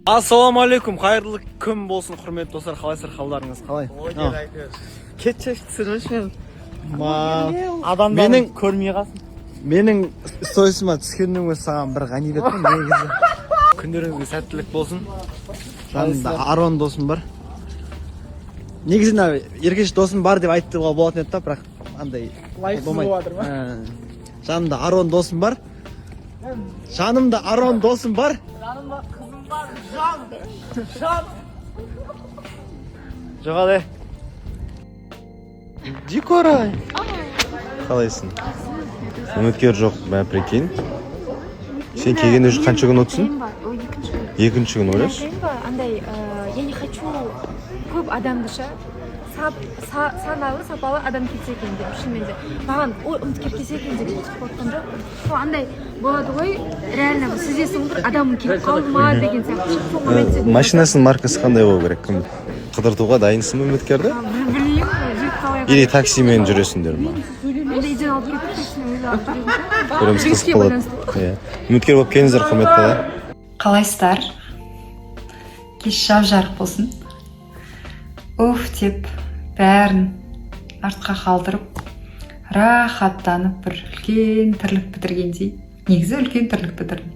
Ассалаумағалейкум, қайырлы күн болсын, құрметті достар! Қалайсыздар, қалдарыңыз қалай? Кетші, түсірмеші мені. Ма Адамдар көрмей қалсын. Менің сторисыма түскеннің өзі саған бір ғанибет қой негізі. Күндеріңізге сәттілік болсын! Жанымда Арон досым бар. Негізі мына Еркеш досым бар деп айтуға болатын еді да, бірақ андай Лайықсыз болмайды. болып жатыр ма? Ә, жанымда Арон досым бар, жанымда Арон досым бар. Жанымда қызым бар, жан. Жан. Жоғале, Дикорай. Қалайсың? Үміткер жоқ мә, прикинь. Сен келгенде уже қанша күн өтсін? Айтайын ба? Ой, екінші күн. Екінші күн, ойлашы. Айтайын ба, андай, я не хочу көп адамды ше, саналы, сапалы адам келсе екен деп. Шынымен де маған «ой, үміткер келсе екен» деп сөйтіп қорыққан жоқпын. Сол андай болады ғой, реально сезесің, бір адам келіп қалды ма деген сияқты ше. Сол моментте. Машинасының маркасы қандай болу керек? Кім қыдыртуға дайынсың ба үміткерді? Білмеймін, жетіп қалай. Или таксимен жүресіңдер ма? Андай үйден алып кетіп, таксимен өзі алып жүретін шығар. Көреміз, қызық Жігітке болады. байланысты. Иә, үміткер болып келіңіздер, құрметті. Қалайсыздар? Кеш жап жарық болсын! Уф деп, бәрін артқа қалдырып, рахаттанып, бір үлкен тірлік бітіргендей, негізі үлкен тірлік бітірдім.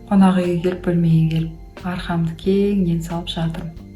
Қонақ үйге келіп, бөлмеге келіп, арқамды кеңінен салып жатырмын.